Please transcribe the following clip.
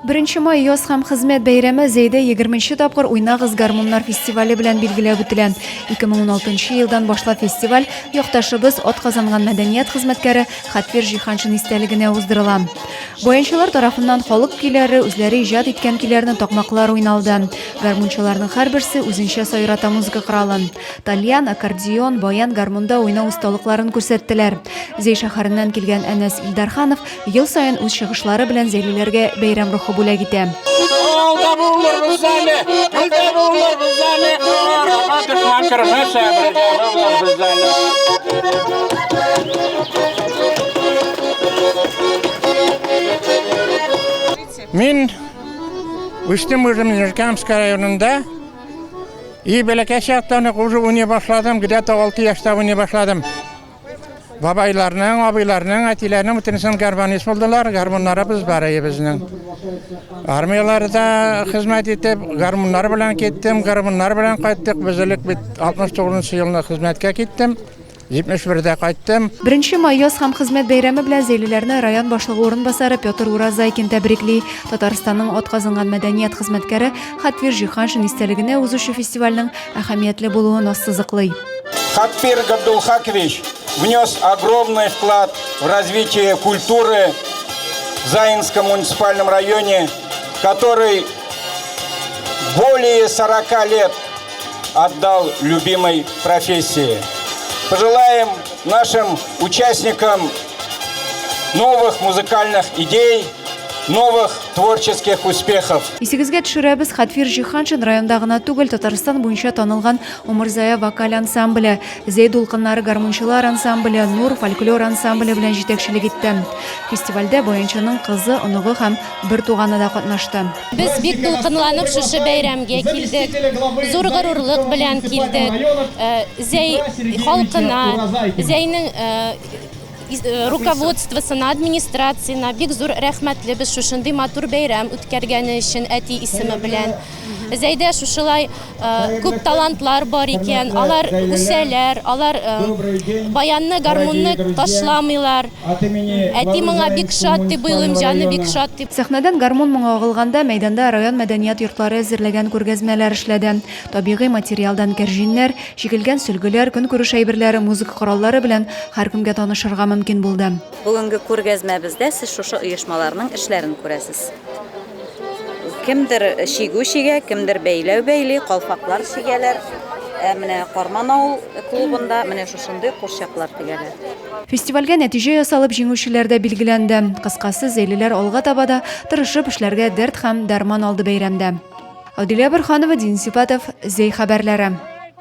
Беренче май яз һәм хезмәт бәйрәме Зәйдә егерменче тапкыр Уйнагыз гармуннар фестивале белән билгеләп үтелә. 2016 елдан башлап фестиваль якташыбыз, атказанган мәдәният хезмәткәре Хатфир Җиһаншин истәлегенә уздырыла. Баянчылар тарафыннан халык көйләре, үзләре иҗат иткән көйләрне такмаклар уйналды. Гармунчыларның һәрберсе үзенчә сайрата музыка коралын. Тальян, аккордеон, баян, гармунда уйнау осталыкларын күрсәттеләр. Зәй шәһәреннән килгән Әнәс Илдарханов Ел саен үз чыгышлары белән зәйлеләргә бәйрәм рухы бүләк итә. Алда булырбыз әле, илдә булырбыз әле, арага дошман кермәсә, бергә булырбыз әле. Мин үстем үзем Нижнекамск районында. И бәләкәй чактан ук уже уйный башладым, где-то 6 яшьтә уйный башладым. Бабайларның, абыйларның, әтиләрнең бөтенесен гармонист булдылар. Гармуннарыбыз бар иде безнең. Армияләрдә хезмәт итеп, гармуннар белән киттем, гармуннар белән кайттык. Без элек бит 69 елны хезмәткә киттем. 71-дә кайттым. Беренче май яз һәм хезмәт бәйрәме белән зәйлеләрне район башлыгы урынбасары Петр Уразайкин тәбрикли. Татарстанның атказанган мәдәният хезмәткәре Хатвир Җиһаншин истәлегенә узучы фестивальнең әһәмиятле булуын ассызыклый. Хатфир Габдулхакович внес огромный вклад в развитие культуры в Заинском муниципальном районе, который более 40 лет отдал любимой профессии. Пожелаем нашим участникам новых музыкальных идей, новых творческих успехов. Исегезгә төшерәбез, Хатфир Җиһаншин районда гына түгел, Татарстан буенча танылган Умырзая вокаль ансамбле, Зәй дулкыннары гармунчылар ансамбле, Нур фольклор ансамбле белән җитәкчелек итте. Фестивальдә баянчының кызы, оныгы һәм бертуганы да катнашты. Без бик дулкынланып шушы бәйрәмгә килдек. Зур горурлык белән килдек. Зәй халкына, Зәйнең руководствосына, администрациясенә бик зур рәхмәтлебез шушындый матур бәйрәм үткәргәне өчен әти исеме белән. Зәйдә шушылай күп талантлар бар икән, алар үсәләр, алар баянны, гармунны ташламыйлар. Әти моңа бик шат дип уйлыйм, җаны бик шат дип. Сәхнәдән гармун моңы агылганда, мәйданда район мәдәният йортлары әзерләгән күргәзмәләр эшләде. Табигый материалдан кәрҗиннәр, чигелгән сөлгеләр, көнкүреш әйберләре, музыка кораллары белән һәркемгә танышырга мөмкин булды. Бүгенге күргәзмәбездә сез шушы оешмаларның эшләрен күрәсез. Кемдер чигү чигә, кемдер бәйләү бәйли, калфаклар чигәләр. Ә менә Карман авыл клубында менә шушындый курчаклар тегәләр. Фестивальгә нәтиҗә ясалып, җиңүчеләр дә билгеләнде. Кыскасы, зәйлеләр алга таба да тырышып эшләргә дәрт һәм дәрман алды бәйрәмдә. Адилә Борһанова, Денис Сипатов, Зәй хәбәрләре.